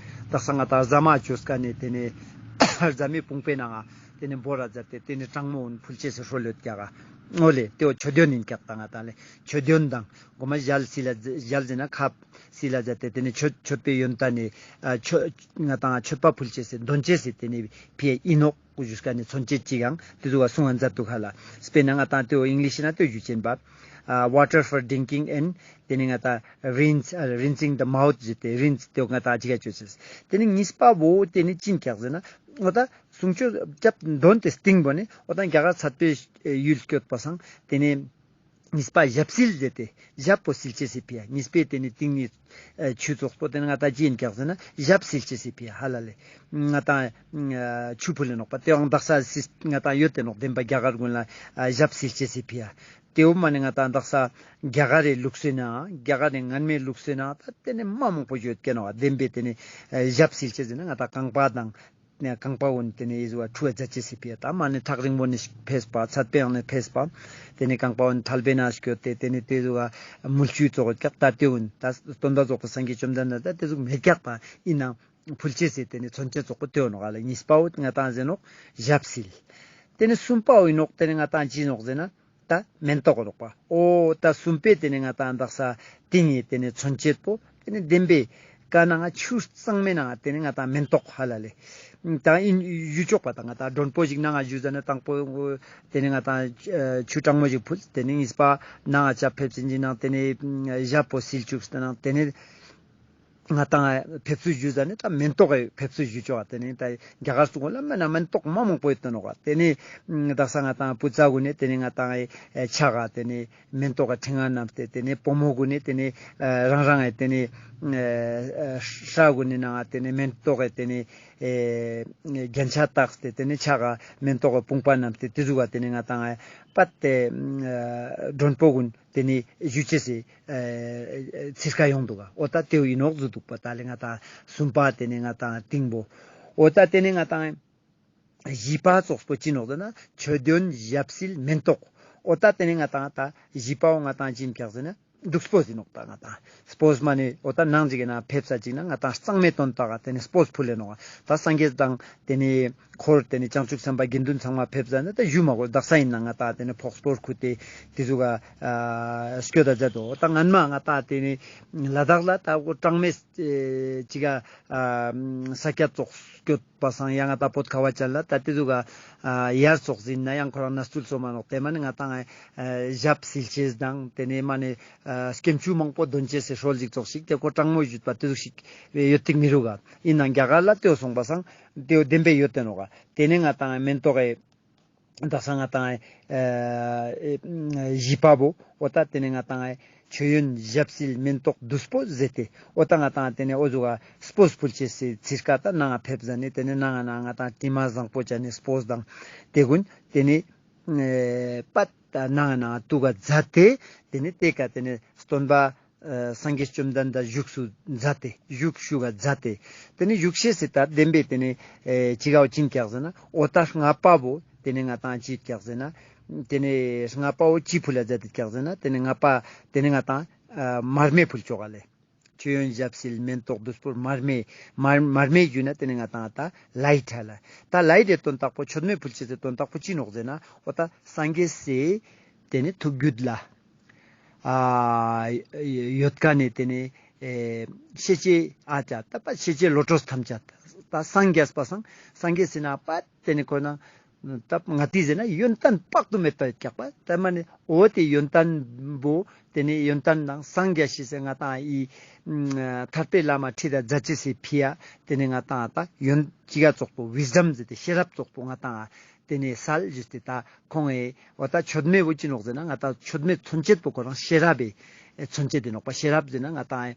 དག་སང་ང་ཏང་རྫ་མ་ཅོས་ཀ་ནེ་ཏེ་ནེ་རྫ་མའི་བུང་པའི་ནང་ང་ཏེ་ནེ་བོ་ར་མཛད་དེ་ཏེ་ནེ་གྲང་མོ་འོན་ཕུལ་ཅེས་སི་སྲོལ་ཡོད་རྒྱ་གར་འོ་ལེ་ཏེ་བོ་ཆོས་དོན་ཨིན་ཀྱག་ད་ང་ཏང་ལེ་ཆོས་དོན་དང་གོ་མ་ཞལ་སིལ་ལ་ཞལ་ཟེར་ན་ཁ་སིལ་ལ་མཛད་དེ་ཏེ་ནེ་མཆོད་མཆོད་པའི་ཡོན་ཏན་ནི་ཨ་མཆོད་ང་ཏང་མཆོད་པ་ཕུལ་ཅེས་སི་དོན་ཅེས་སི་ཏེ་ནེ་ཕི་ཨིན་ནོག་གུ་ཞུས་ཀ་ནེ་མཚོན་བྱེད་ཅིག་ཡང་ཏེ་ཟུག་ག་གསུང་ང་མཛད་འདུག་ཧ་ལ། དཔེར་ན་ང་ཏང་ཏེ་བོ་ཨིང་ལིཤ་ན་ཏེ་བོ་ཞུ་ཅེན་པ་ཨ་water for drinking and ཏེ་ནེ་ང་ཏང་rinse ཨ་rinsing the mouth ཟེར་ཏེ་rinse ཏེ་བོ་ང་ཏང་ཅི་ག་ཅོ་ཅེས། ཏེ་ནེ་གཉིས་པ་བོ་ཏེ་ནེ་ཅི་ཨིན་ཀྱག་ཟེར་ན་འོ་ད་གསུང་ཆོས་རྒྱབ་དོན་ཏེ་སྟིང་པོ་ནེ་འོ་ད་རྒྱ་གར་ཚད་པའི་ཡུལ་སྐྱོད་པ་སང་ཏེ་ནེ་གཉིས་པ་ཞབས་སིལ་ཟེར་ཏེ་ཞབས་པོ་སིལ་ཅེས་སི་ཕི་ཡ། གཉིས་པའི་ཏེ་ནེ་སྟིང་ནེ་ཨ་ཆུ་ཙོགས་པོ་ཏེ་ནེ་ང་ཏང་ཅི་ཨིན་ཀྱག་ཟེར་ན་ཞབས་སིལ་ཅེས་སི་ཕི་ཡ་ཧ་ལ་ལེ། ང་ཏང་ཨ་ཆུ་ཕུལ་ལེ་ནོག་པ་ཏེ་ཡང་དག་ས་སིལ་ང་ཏང་ཡོད་དེ་ནོག་བདེན་པ་རྒྱ་གར་ཀུན་ལ་ཨ་ཞབས་སིལ་ཅེས་སི་ཕི་ཡ། ཏེ་བོ་མ་ནེ་ང་ཏང་དག་ས་རྒྱ་གར་རི་ལུགས་སྲོལ་ནང་རྒྱ་གར་རི་སྔན་མའི་ལུགས་སྲོལ་ནང་ད་ཏེ་ནེ་མ་མང་པོ་ཡོད་ཀྱག་ནོག་བདེན་པའི་ཏེ་ནེ་ཨ་ཞབས་སིལ་ཅེས་ཟེར་ན་ང་ཏང་རྐང་པ་དང་ནེ་རྐང་པ་གུན་ཏེ་ནེ་ཨི་ཟུག་ག་ཁྲུ་བ་མཛད་ཅེས་སི་ཕི་ཡ། ད་མ་ནེ་ཐག་རིང་པོ་ནེ་ཕེབས་པ་ཚད་པའི་ཡང་ནེ་ཕེབས་པ་ཏེ་ནེ་རྐང་པ་གུན་ཐལ་བའི་ནང་སྐྱོད་དེ་ཏེ་ནེ་ཏེ་ཟུག་ག་མུལ་ཆུ་ཙོགས་ཀྱག་ད་ཏེ་གུན་ད་སྟོན་པ་རྫོགས་པའི་སངས་རྒྱས་བཅོམ་ལྡན་འདས་ད་ཏེ་ཟུག་མེད་ཀྱག་ད་ཨིན་ནའང་ཕུལ་ཅེས་སི་ཏེ་ནེ་མཚོན་བྱེད་ཙོགས་པོ་ཏེ་བོ་ནོག་ལེ། གཉིས་པ་བོ་ང་ཏང་ཟེར་ནོག་ཞབས་སིལ། ཏེ་ནེ་གསུམ་པ་བོ་ཨིན་ནོག་ཏེ་ནེ་ང་ཏང་ཅི་ནོག་ཟེར་ན། ད་མེན་ཏོག་རོག་པ། འོ་ད་གསུམ་པའི་ཏེ་ནེ་ང་ཏང་དག་ས་ཏིང་ངེ་ཏེ་ནེ་མཚོན་བྱེད་པོ་ཏེ་ནེ་བདེན་པའི་ཀ་ནང་ང་ཆུ་གཙང་མའི་ནང་ང་ཏེ་ནེ་ང་ཏང་མེན་ཏོག་ཧ་ལ་ལེ། ད་ཨིན་ཞུ་ཆོག་པ་ད་ང་ཏང་མགྲོན་པོ་ཞིག་ནང་ང་ཞུ་ཟ་ནེ་དང་པོ་ཏེ་ནེ་ང་ཏང་ཆུ་གྲང་མོ་ཞིག་ཕུལ། ཏེ་ནེ་གཉིས་པ་ནང་ང་ཆ་ཕེབས་ཟིན་ཅིག་ནང་ཏེ་ནེ་ཞབས་པོ་སིལ་ཅུག་སྟེ་ནང་ཏེ་ནེ་ང་ཏང་ཕེབས་བསུ་ཞུ་ཟ་ནེ་ད་མེན་ཏོག་གི་ཕེབས་བསུ་ཞུ་ཆོག་པ། ཏེ་ནེ་ད་རྒྱ་གར་སུ་གོ་ལ་མེན་ན་མེན་ཏོག་མ་མང་པོ་ཡོད་དེ་ནོག་པ། ཏེ་ནེ་དག་ས་ང་ཏང་བུ་ཚ་གུན་ནེ་ཏེ་ནེ་ང་ཏང་ཕྱག་ག་ཏེ་ནེ་མེན་ཏོག་གི་ཕྲེང་བ་བསྣམས་ཏེ་ཏེ་ནེ་བུ་མོ་གུན་ནེ་ཏེ་ནེ་རང་རང་ངི་ཏེ་ནེ་སྐྲ་གུན་ནི་ནང་ང་ཏེ་ནེ་མེན་ཏོག་གི་ཏེ་ནེ་རྒྱན་ཆ་བཏགས་ཏེ་ཏེ་ནེ་ཕྱག་ག་མེན་ཏོག་གི་བུམ་པ་བསྣམས་ཏེ་ཏེ་ཟུག་ག་ཏེ་ནེ་ང་ཏང་པད་ཏེ་མགྲོན་པོ་གུན་ཏེ་ནེ་ཞུ་ཅེས་སི་ཚིར་ཀ་ཡོང་འདུག་ག། འོ་ད་ཏེ་བོ་ཨིན་ནོག་ཟེར་འདུག་པ། ད་ལེ་ང་ཏང་གསུམ་པ་ཏེ་ནེ་ང་ཏང་ཏིང་པོ། འོ་ད་ཏེ་ནེ་ང་ཏང་བཞི་པ་ཙོགས་པོ་ཅི་ནོག་ཟེར་ན་མཆོད་ཡོན་ཞབས་སིལ་མེན་ཏོག། འོ་ད་ཏེ་ནེ་ང་ཏང་ད་བཞི་པ་བོ་ང་ཏང་ཅི་ཨིན་ཀྱག་ཟེར་ན་འདུག་སྤོས་ཨིན་ནོག་ད་ང་ཏང་སྤོས་མ་ནེ་འོ་ད་ནང་ཅིག་གི་ནང་ཕེབས་ས་ཅིག་ན་ང་ཏང་གཙང་མའི་དོན་དག་ག་ཏེ་ནེ་སྤོས་ཕུལ་ལེ་ནོག་ག། ད་སངས་རྒྱས་དང་ཏེ་ནེ་འཁོར་ཏེ་ནེ་བྱང་ཆུབ་སེམས་དཔའ་དགེ་འདུན་ཚང་མ་ཕེབས་ཟ་ནེ་ད་ཞུ་མ་གོ། དག་ས་ཨིན་ན་ང་ཏང་ཏེ་ནེ་ཕོགས་སྤོས་ཁུར་ཏེ་ཏེ་ཟུག་ག་སྐྱོད་ད་མཛད་དོ། ད་སྔན་མ་ང་ཏང་ཏེ་ནེ་ལ་དྭགས་ལ་ད་གོ་གྲངས་མེད་ཅིག་ག་ས་སྐྱ་ཙོགས་སྐྱོད་པ་སང་ཡང་ང་ཏང་བོད་ཁ་བ་ཅན་ལ་ད་ཏེ་ཟུག་ག་ཡར་ཙོགས་ཟིན་ན་ཡང་ཁོ་རང་ན་སྟུལ་སོ་མ་ནོག། ཏེ་མ་ནེ་ང་ཏང་ཞབས་སིལ་ཅེས་དང་ཏེ་ནེ་མ་ནེ་སྐྱེམས་ཆུ་མང་པོ་དོན་ཅེས་སི་སྲོལ་ཞིག་ཙོགས་ཤིག་ཏེ་གོ་གྲངས་མོ་ཞུས་པ་ཏེ་ཟུག་ཤིག་ཡོད་ཏེ་མི་རུག་ག། ཨིན་ནའང་རྒྱ་གར་ལ་ཏེ་བོ་སོང་པ་སང་ཏེ་བོ་བདེན་པའི་ཡོད་དེ་ནོག་ག། ཏེ་ནེ་ང་ཏང་མེན་ཏོག་གི་དག་ས་ང་ཏང་བཞི་པ་བོ་འོ་ད་ཏེ་ནེ་ང་ཏང་མཆོད་ཡོན་ཞབས་སིལ་མེན་ཏོག་བདུག་སྤོས་ཟེར་ཏེ་འོ་ད་ང་ཏང་ཏེ་ནེ་འོ་ཟུག་ག་སྤོས་ཕུལ་ཅེས་སི་ཚིར་ཀ་ད་ནང་ང་ཕེབས་ཟ་ནེ་ཏེ་ནེ་ནང་ང་ན་ང་ཏང་དྲི་མ་བཟང་པོ་ཅན་ནི་སྤོས་དང་ཏེ་གུན་ཏེ་ནེ་པད་ནང་ང་ན་བཏུག་ག་མཛད་དེ་ཏེ་ནེ་ཏེ་ཀ་ཏེ་ནེ་སྟོན་པ་སངས་རྒྱས་བཅོམ་ལྡན་འདས་བཞུགས་སུ་མཛད་དེ་བཞུགས་ཞུ་ག་མཛད་དེ་ཏེ་ནེ་བཞུགས་ཤེས་སི་ད་བདེན་པའི་ཏེ་ནེ་ཅི་ག་བོ་ཅི་ཨིན་ཀྱག་ཟེར་ན་འོ་ད་ལྔ་པ་བོ་ཏེ་ནེ་ང་ཏང་ཅི་ཨིན་ཀྱག་ཟེར་ན་ཏེ་ནེ་ལྔ་པ་བོ་ཅི་ཕུལ་ལ་མཛད་དེ་ཀྱག་ཟེར་ན་ཏེ་ནེ་ལྔ་པ་ཏེ་ནེ་ང་ཏང་མར་མེ་ཕུལ་ཆོག་ག་ལེ། མཆོད་ཡོན་ཞབས་སིལ་མེན་ཏོག་བདུག་སྤོས་མར་མེ། མར་མར་མེ་ཞུ་ན་ཏེ་ནེ་ང་ཏང་ད་ལའིཊ་ཧ་ལ། ད་ལའིཊ་ཡི་དོན་དག་པོ་མཆོད་མེ་ཕུལ་ཅེས་སི་དོན་དག་པོ་ཅི་ནོག་ཟེར་ན་འོ་ད་སངས་རྒྱས་སི་ཏེ་ནེ་ཐུགས་རྒྱུད་ལ་ཨ་ཡོད་ཀ་ནེ་ཏེ་ནེ་ཨེ་ཤེས་བྱའི་ཨ་ཅག་ད་པ་ཤེས་བྱའི་བློ་གྲོས་ཐམས་ཅད་ད་སངས་རྒྱས་པ་སང་སངས་རྒྱས་སི་ན་པ་ཏེ་ནེ་ཁོ་ན་ ཏབ་ང་ཏི་ཟེར་ན་ཡོན་ཏན་དཔག་ཏུ་མེད་པ་ཡོད་ཀྱག་པ། ཏ་མ་ནི་འོ་ཏེ་ཡོན་ཏན་བོ་ཏེ་ནེ་ཡོན་ཏན་དང་སངས་རྒྱས་ཤེས་སེ་ང་ཏང་ཨི་ཐར་པའི་ལམ་མ་ཁྲིད་ད་མཛད་ཅེས་སི་ཕི་ཡ་ཏེ་ནེ་ང་ཏང་ཏ་ཡོན་ཅི་ག་ཙོགས་པོ་ཝིས་ཌམ་ཟེར་ཏེ་ཤེས་རབ་ཙོགས་པོ་ང་ཏང་ཏེ་ནེ་སལ་ཞུས་ཏེ་ཏ་ཁོང་ཨེ་འོ་ཏ་མཆོད་མེ་བོ་ཅི་ནོག་ཟེར་ན་ང་ཏང་མཆོད་མེ་མཚོན་བྱེད་པོ་ཁོ་རང་ཤེས་རབ་བི་མཚོན་བྱེད་ཏེ་ནོག་པ། ཤེས་རབ་ཟེར་ན་ང་ཏང་ཨེ་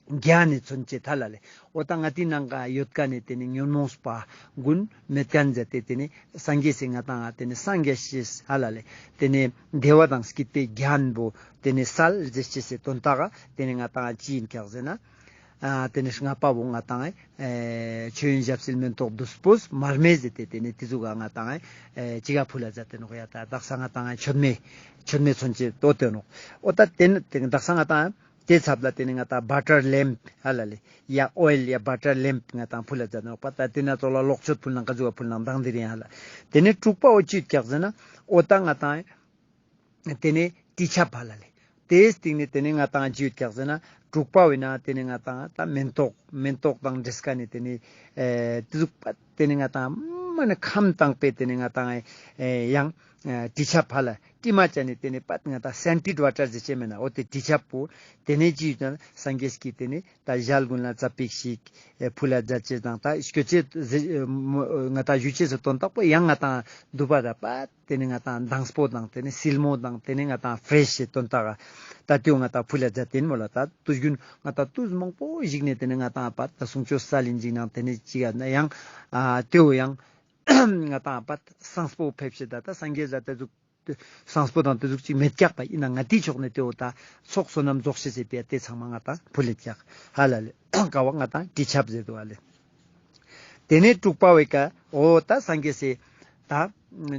གྱ་ནི་མཚོན་བྱེད་ཧ་ལ་ལེ། འོ་ཏ་ང་ཏི་ནང་ང་ཡོད་ཀ་ནེ་ཏེ་ནེ་ཉོན་མོངས་པ་ཀུན་མེད་ཁན་མཛད་དེ་ཏེ་ནེ་སངས་རྒྱས་སི་ང་ཏང་ཏེ་ནེ་སངས་རྒྱས་ཤེས་ཧ་ལ་ལེ། ཏེ་ནེ་བདེ་བ་དང་སྐྱིད་པའི་རྒྱན་བོ་ཏེ་ནེ་སལ་ཟེར་ཅེས་སི་དོན་དག་ག་ཏེ་ནེ་ང་ཏང་ཅི་ཡིན་ཀྱག་ཟེར་ན། ཨ་ཏེ་ནེ་ལྔ་པ་བོ་ང་ཏང་ཨེ་མཆོད་ཡོན་ཞབས་བསིལ་མེ་ཏོག་བདུག་སྤོས་མར་མེ་ཟེར་ཏེ་ཏེ་ནེ་ཏེ་ཟུག་ག་ང་ཏང་ཨེ་ཅི་ག་ཕུལ་ལ་མཛད་དེ་ནོག་ཡ། ཏ་དག་ས་ང་ཏང་ཨེ་མཆོད་མེ་མཆོད་མེ་མཚོན་བྱེད་ཏོ་ཏེ་ནོག། འོ་ཏ་ཏེ་ནེ་ཏེ་དག་ས་ང་ཏང་ཏེ་ཚབ་ལ་ཏེ་ནེ་ང་ཏང་བ་ཊར་ལེམ་ཧ་ལ་ལེ། ཡ་ཨོ་ཡེལ་ཡ་བ་ཊར་ལེམ་ང་ཏང་ཕུལ་ལ་མཛད་ནོག་པ། ཏ་ཏེ་ན་ཙོགས་ལ་ལོག་མཆོད་ཕུལ་ནང་ག་ཟུག་ཕུལ་ནང་དང་དེ་རིང་ཧ་ལ། ཏེ་ནེ་དྲུག་པ་འོ་ཅི་ཡོད་ཀྱག་ཟེར་ན་འོ་ཏ་ང་ཏང་ཏེ་ནེ་དྲི་ཆབ་ཧ་ལ་ལེ། ཏེའི་སྟེང་ནེ་ཏེ་ནེ་ང་ཏང་ཅི་ཡོད་ཀྱག་ཟེར་ན་དྲུག་པ་བོ་ན་ཏེ་ནེ་ང་ཏང་ཏ་མེན་ཏོག་མེན་ཏོག་དང་འབྲེལ་ཀ་ནེ་ཏེ་ནེ་ཨེ་ཏེ་ཟུག་པ་ཏེ་ནེ་ང་ཏང་མ་ནེ་ཁམས་དྭངས་པའི་ཏེ་ནེ་ང་ཏང་ཨེ་ཡང་ཨེ་དྲི་ཆབ་ཧ་ལ་དྲི་མ་ཅན་ནི་ཏེ་ནེ་པད་ང་ཏང་སེན་ཊེཌ་ཝ་ཊར་ཟེར་ཅེས་མེད་ན་འོ་ཏེ་དྲི་ཆབ་པོ་ཏེ་ནེ་ཅི་ཡོད་ན་སངས་རྒྱས་ཀྱི་ཏེ་ནེ་ཏ་ཞལ་ཀུན་ལ་ཙ་པིག་ཞིག་ཨེ་ཕུལ་ལ་མཛད་ཅེས་དང་ཏ་སྐྱོད་ཅེས་ཟེར་ཨེ་མོ་ང་ཏང་ཞུ་ཅེས་སི་དོན་དག་པོ་ཡང་ང་ཏང་དུ་བ་ར་པད་ཏེ་ནེ་ང་ཏང་དྭངས་པོ་དང་ཏེ་ནེ་བསིལ་མོ་དང་ཏེ་ནེ་ང་ཏང་ཕེ་རེཤ་ཞེས་དོན་དག་ག་ཏ་ཏེའོ་ང་ཏང་ཕུལ་ལ་མཛད་དེ་ཨིན་མོལ་ལ། ཏ་དུས་རྒྱུན་ང་ཏང་དུས་མང་པོ་ཞིག་ནེ་ཏེ་ནེ་ང་ཏང་པད་ཏ་གསུང་ཆོས་སལ་ལིན་ཅིག་ནང་ཏེ་ནེ་ཅི་ག་ན་ཡང་ཨ་ཏེའོ་ཡང་ང་ཏང་པད་སངས་པོ་ཕེབས་ཤེས་ཏ་ཏ་སངས་རྒྱས་ལ་ཏེ་ཟུག་སངས་པོ་དང་ཏེ་ཟུག་ཅིག་མེད་ཀྱག་པ་ཨིན་ན་ང་ཏི་ཕྱོགས་ནེ་ཏེའོ་ཏ་ཚོགས་བསོད་ནམས་རྫོགས་ཤེས་སི་ཕི་ཡ་ཏེ་ཚང་མ་ང་ཏང་ཕུལ་ལེད་ཀྱག་ཧ་ལ་ལེ། ཀ་བ་ང་ཏང་དྲི་ཆབ་ཟེར་དུག་ཧ་ལེ། ཏེ་ནེ་དྲུག་པ་བོའི་ཀ་འོ་ཏ་སངས་རྒྱས་སི་ཏ་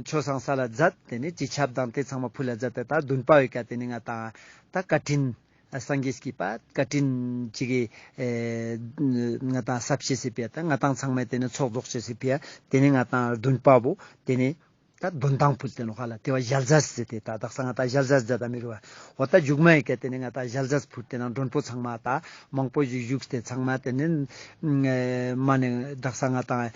ཆོས་སང་ས་ལ་མཛད། ཏེ་ནེ་དྲི་ཆབ་དང་ཏེ་ཚང་མ་ཕུལ་ལ་མཛད་དེ་ཏ་བདུན་པ་བོའི་ཀ་ཏེ་ནེ་ང་ཏང་ཏ་བཀའ་དྲིན་སངས་རྒྱས་ཀྱི་པ་བཀའ་དྲིན་ཅིག་གི་ཨེ་ང་ཏང་ཟབ་ཤེས་སི་ཕི་ཡ་ཏ་ང་ཏང་ཚང་མ་ཏེ་ནེ་ཚོགས་རྫོགས་ཤེས་སི་ཕི་ཡ་ཏེ་ནེ་ང་ཏང་བདུན་པ་བོ་ཏེ་ནེ་ཏ་འདོན་ཐང་ཕུལ་ཏེ་ནོག་ཧ་ལ། ཏེ་བ་ཞལ་ཟས་ཟེར་ཏེ་ཏ་དག་ས་ང་ཏང་ཞལ་ཟས་མཛད་ད་མི་རུ་བ། འོ་ཏ་མཇུག་མ་ཡི་ཀ་ཏེ་ནེ་ང་ཏང་ཞལ་ཟས་ཕུལ་ཏེ་ན་མགྲོན་པོ་ཚང་མ་ཏ་མང་པོ་ཞིག་བཞུགས་ཏེ་ཚང་མ་ཏེ་ནེ་མ་ནེ་དག་ས་ང་ཏང་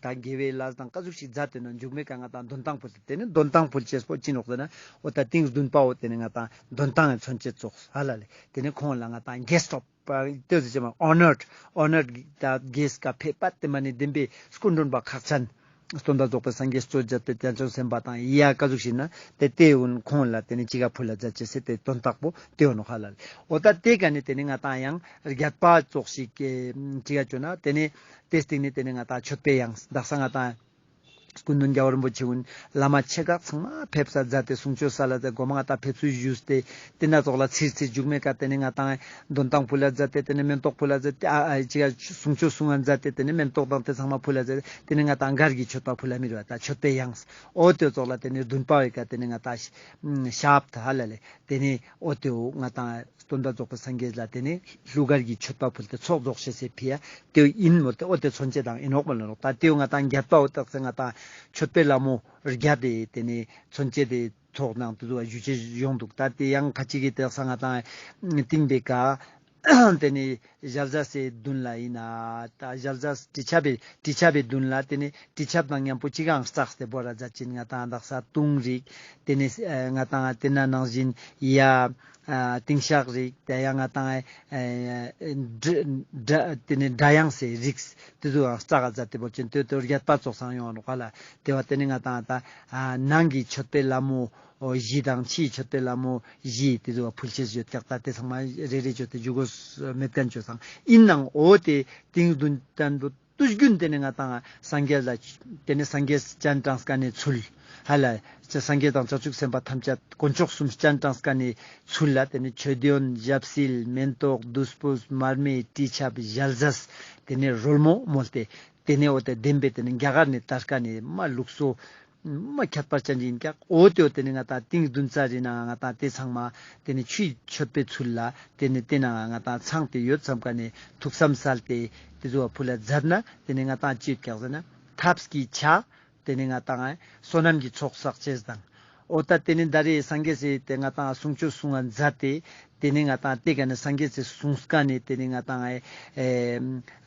ཏ་དགེ་བའི་ལས་དང་ཀ་ཟུག་ཞིག་མཛད་དེ་ནོག་མཇུག་མའི་ཀ་ང་ཏང་འདོན་ཐང་ཕུལ་ཏེ་ཏེ་ནེ་འདོན་ཐང་ཕུལ་ཅེས་པོ་ཅི་ནོག་ཟེར་ན་འོ་ཏ་ཏིང་བདུན་པ་བོ་ཏེ་ནེ་ང་ཏང་འདོན་ཐང་ངི་མཚོན་བྱེད་ཙོགས་ཧ་ལ་ལེ། ཏེ་ནེ་ཁོང་ལ་ང་ཏང་གེ་སི་ཊི་ཨོཕ་པ་ཏེ་ཟེར་ཅེས་མ་ཨོ་ནར་ཌ་ཨོ་ནར་ཌ་ཏ་གེ་སི་ཊི་ཀ་ཕེབས་པ་ཏེ་མ་ནེ་བདེན་པའི་སྐུ་མགྲོན་པ་ཁག་ཅན་སྟོན་པ་རྫོགས་པའི་སངས་རྒྱས་གཙོ་བྱས་ཏེ་དལ་འབྱོར་སེམས་དཔའ་དང་ཡ་ཀ་ཟུག་ཞིག་ན་ཏེ་ཏེ་ཡུན་ཁོང་ལ་ཏེ་ནེ་ཅི་ག་ཕུལ་ལ་མཛད་ཅེས་སི་ཏེ་དོན་དག་པོ་ཏེ་ཡོད་ནོག་ཧ་ལ་ལེ། འོ་ཏ་ཏེ་ཀ་ནེ་ཏེ་ནེ་ང་ཏང་ཡང་རྒྱས་པ་ཙོགས་ཤིག་ཅི་ག་ཅོ་ན་ཏེ་ནེ་ཏེ་སྟིང་ནེ་ཏེ་ནེ་ང་ཏང་མཆོད་པའི་དབྱངས་དག་ས་ང་ཏང་སྐུ་མདུན་རྒྱལ་བ་རིན་པོ་ཆེ་ཀུན་བླ་མ་ཆེ་ཁག་ཚང་མ་ཕེབས་ས་མཛད་དེ་གསུང་ཆོས་སལ་ལ་མཛད་དེ་གོ་མ་ང་ཏང་ཕེབས་བསུ་ཞུས་ཏེ་ཏེ་ན་ཙོགས་ལ་ཚིར་ཚིར་མཇུག་མའི་ཀ་ཏེ་ནེ་ང་ཏང་འདོན་ཐང་ཕུལ་ལ་མཛད་དེ་ཏེ་ནེ་མེན་ཏོག་ཕུལ་ལ་མཛད་དེ་ཨ་ཨ་ཅི་ག་གསུང་ཆོས་གསུང་ང་མཛད་དེ་ཏེ་ནེ་མེན་ཏོག་དང་ཏེ་ཚང་མ་ཕུལ་ལ་མཛད་དེ་ཏེ་ནེ་ང་ཏང་གར་གྱི་མཆོད་པ་ཕུལ་ལ་མི་རུ་བ་ཏ་མཆོད་པའི་དབྱངས་འོ་ཏེ་ཙོགས་ལ་ཏེ་ནེ་བདུན་པ་བོའི་ཀ་ཏེ་ནེ་ང་ཏང་ཞབས་ཏ་ཧ་ལ་ལེ་ཏེ་ནེ་འོ་ཏེའོ་ང་ཏང་སྟོན་པ་རྫོགས་པའི་སངས་རྒྱས་ལ་ཏེ་ནེ་གླུ་གར་གྱི་མཆོད་པ་ཕུལ་ཏེ་ཚོགས་རྫོགས་ཤེས་སི་ཕི་ཡ་ཏེའོ་ཨིན་མོལ་ཏེ་འོ་ཏེ་མཚོན་བྱེད་དང་ཨིན་ནོག་མོལ་ནོག། ཏ་ཏེའོ་ང་ཏང་རྒྱས་པ་འོ་ཏག་ས་ང་ཏང་མཆོད་པའི་ལྷ་མོ་བརྒྱད་དེ་ཏེ་ནེ་མཚོན་བྱེད་དེ་ཚོགས་ནང་དུ་ཞུ་ཅེས་ཡོང་དུག། ཏ་ཏེ་ཡང་ཁ་ཅིག་གི་ཏག་ས་ང་ཏང་ཏིང་བེ་ཀ་ཏེ་ནེ་ཞལ་ཟས་སི་མདུན་ལ་ཨིན་ན་ཏ་ཞལ་ཟས་དྲི་ཆབ་པའི་དྲི་ཆབ་པའི་མདུན་ལ་ཏེ་ནེ་དྲི་ཆབ་དང་མཉམ་པོ་ཅི་གང་བསྲེས་ཏེ་བོར་ར་མཛད་ཅིན་ང་ཏང་དག་ས་དུང་རིགས་ཏེ་ནེ་ང་ཏང་ཏེ་ན་ནང་བཞིན་ཡ་ཨ་ཏིང་ཤག་རིགས་ཏེ་ཡང་ང་ཏང་ཨ་སྒྲ་སྒྲ་ཏེ་ནེ་སྒྲ་དབྱངས་སི་རིགས་ཏེ་ཚོ་ཡང་བསྲེས་ཏེ་མཛད་དེ་བོར་ཅིན་ཏེ་ཏེ་རྒྱས་པ་ཙོགས་སང་ཡོང་ང་ནོག་ཧ་ལ། ཏེ་བ་ཏེ་ནེ་ང་ཏང་ཏ་ཨ་ནང་གི་མཆོད་པའི་ལྷ་མོ་བཞི་དང་ཕྱིའི་མཆོད་པའི་ལྷ་མོ་བཞི་ཏེ་ཚོ་ཕུལ་ཅེས་ཡོད་ཀྱག། ཏ་ཏེ་ཚང་མ་རེ་རེ་ཅོས་ཏེ་ཞུ་དགོས་མེད་ཁན་ཅོས་སང་ཨིན་ནའང་འོ་ཏེ་ཏིང་བདུན་ཅན་པོ་དུས་རྒྱུན་ཏེ་ནེ་ང་ཏང་སངས་རྒྱས་ལ་ཏེ་ནེ་སངས་རྒྱས་སྤྱན་དྲངས་ཀ་ནེ་ཚུལ་ཧ་ལ་སངས་རྒྱས་དང་བྱང་ཆུབ་སེམས་དཔའ་ཐམས་ཅད་དཀོན་མཆོག་གསུམ་སྤྱན་དྲངས་ཀ་ནེ་ཚུལ་ལ་ཏེ་ནེ་མཆོད་ཡོན་ཞབས་བསིལ་མེན་ཏོག་བདུག་སྤོས་མར་མེ་དྲི་ཆབ་ཞལ་ཟས་ཏེ་ནེ་རོལ་མོ་མོལ་ཏེ་ཏེ་ནེ་འོ་ཏེ་བདེན་པའི་ཏེ་ནེ་རྒྱ་གར་ནེ་དར་ཀ་ནེ་མ་ལུགས་སྲོལ་མ་ཁྱད་པར་ཅན་ཨིན་ཀྱག། འོ་ཏེ་འོ་ཏེ་ནེ་ང་ཏང་ཏིང་བདུན་ཚར་རེ་ནང་ང་ཏང་ཏེ་ཚང་མ་ཏེ་ནེ་ཆུའི་མཆོད་པའི་ཚུལ་ལ་ཏེ་ནེ་ཏེ་ནང་ང་ཏང་ཚང་སྟེ་ཡོད་ཙམ་ཀ་ནེ་ཐུགས་བསམ་སལ་ཏེ་ཏེ་ཚོ་ཕུལ་ལ་མཛད་ན་ཏེ་ནེ་ང་ཏང་ཅི་ཡོད་ཀྱག་ཟེར་ན་ཐབས་ཀྱི་ཆ་ཏེ་ནེ་ང་ཏང་བསོད་ནམས་ཀྱི་ཚོགས་བསགས་ཅེས་དང་ འོ་ད་དེ་ནེ་ད་རེས་སངས་རྒྱས་སི་དེ་ང་ཏང་གསུང་ཆོས་གསུང་ང་མཛད་དེ། དེ་ནེ་ང་ཏང་དེ་ཀ་ནེ་སངས་རྒྱས་སི་གསུངས་ཀ་ནེ་དེ་ནེ་ང་ཏང་ཨེ་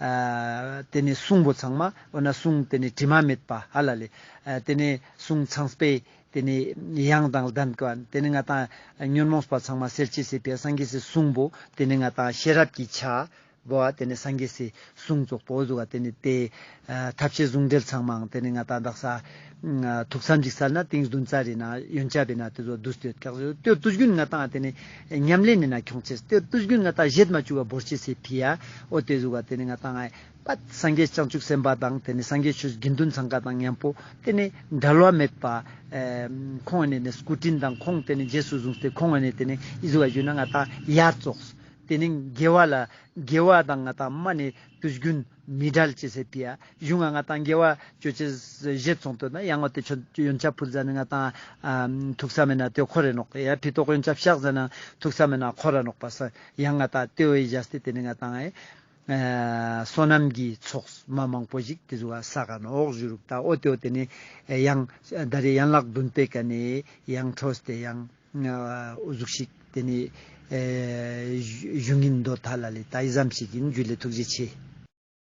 ཨ་དེ་ནེ་གསུང་པོ་ཚང་མ་འོ་ན་གསུང་དེ་ནེ་དྲི་མ་མེད་པ་ཧ་ལ་ལེ། ཨ་དེ་ནེ་གསུང་ཚངས་པའི་དེ་ནེ་དབྱངས་དང་ལྡན་པ་དེ་ནེ་ང་ཏང་ཉོན་མོངས་པ་ཚང་མ་སེལ་ཅེས་སི་ཕི་ཡ་སངས་རྒྱས་སི་གསུང་པོ་དེ་ནེ་ང་ཏང་ཤེས་རབ་ཀྱི་ཆ་བོ་ཨ་དེ་ནེ་སངས་རྒྱས་སི་གསུང་ཙོགས་པོ་ཟུག་ག་དེ་ནེ་དེ་ཨ་ཐབས་ཤེས་ཟུང་འབྲེལ་ཚང་མའང་དེ་ནེ་ང་ཏང་དག་ས་ཨ་ཐུགས་བསམ་ཅིག་སལ་ན་ཏིང་བདུན་ཙ་རེ་ན་ཡོན་ཆབ་བེ་ན་དེ་ཟུག་བསྡུས་ཏེ་ཡོད་ཀྱག་ཟེར། དེ་དུས་རྒྱུན་ང་ཏང་དེ་ནེ་ཉམས་ལེན་ནི་ན་ཁྱོང་ཅེས་དེ་དུས་རྒྱུན་ང་ཏང་བཞེད་མ་བཅུག་ག་བོར་ཅེས་སི་ཕི་ཡ་འོ་དེ་ཟུག་ག་དེ་ནེ་ང་ཏང་ཨ་པད་སངས་རྒྱས་བྱང་ཆུབ་སེམས་དཔའ་དང་དེ་ནེ་སངས་རྒྱས་ཆོས་དགེ་འདུན་ཚང་ཀ་དང་མཉམ་པོ་དེ་ནེ་འབྲལ་བ་མེད་པ་ཨེ་ཁོང་ནེ་ནེ་སྐུ་དྲིན་དང་ཁོང་དེ་ནེ་རྗེས་སུ་བཟུང་སྟེ་ཁོང་ནེ་དེ་ནེ་ཨི་ཟུག་ག་ཞུས་ན་ང་ཏང་ཡར་ཙོགས། དེ་ནེ་དགེ་བ་ལ་དགེ་བ་དང་ང་ཏང་མ་ནེ་དུས་རྒྱུན་མི་འབྲལ་ཅེས་སི་ཕི་ཡ་གཞུང་ང་ང་ཏང་དགེ་བ་ཅོ་ཅེས་བཞེད་སོང་དོན་ན་ཡང་འོ་དེ་ཆོ་ཡོན་ཆབ་ཕུལ་ཟ་ནེ་ང་ཏང་ཨ་ཐུགས་བསམ་མེད་ན་དེ་འཁོར་རེ་ནོག་ཡ། ཕི་ཏོག་ཡོན་ཆབ་བཤགས་ཟ་ན་ཐུགས་བསམ་མེད་ན་འཁོར་ར་ནོག་པ་ས་ཡང་ང་ཏང་དེ་འོ་ཡི་བཞག་སྟེ་དེ་ནེ་ང་ཏང་ཨེ། ཨ་བསོད་ནམས་ཀྱི་ཚོགས་མ་མང་པོ་ཞིག་དེ་ཟུག་ག་བསགས་ག་ནོག་ཞུ་རུག་ད་འོ་དེ་འོ་དེ་ནེ་ཡང་ད་རེས་ཡན་ལག་བདུན་པའི་ཀ་ནེ་ཡང་འཕྲོས་ཏེ་ཡང་འོ་ཟུག་ཞིག་དེ་ནེ་ཨ་ཞུ་ཞུ་ཉིན་དོ་ཐ་ལ་ལེ། ད་ཨི་ཙམ་ཞིག་ཡིན། ཇུ་ལེ། ཐུགས་རྗེ་ཆེ།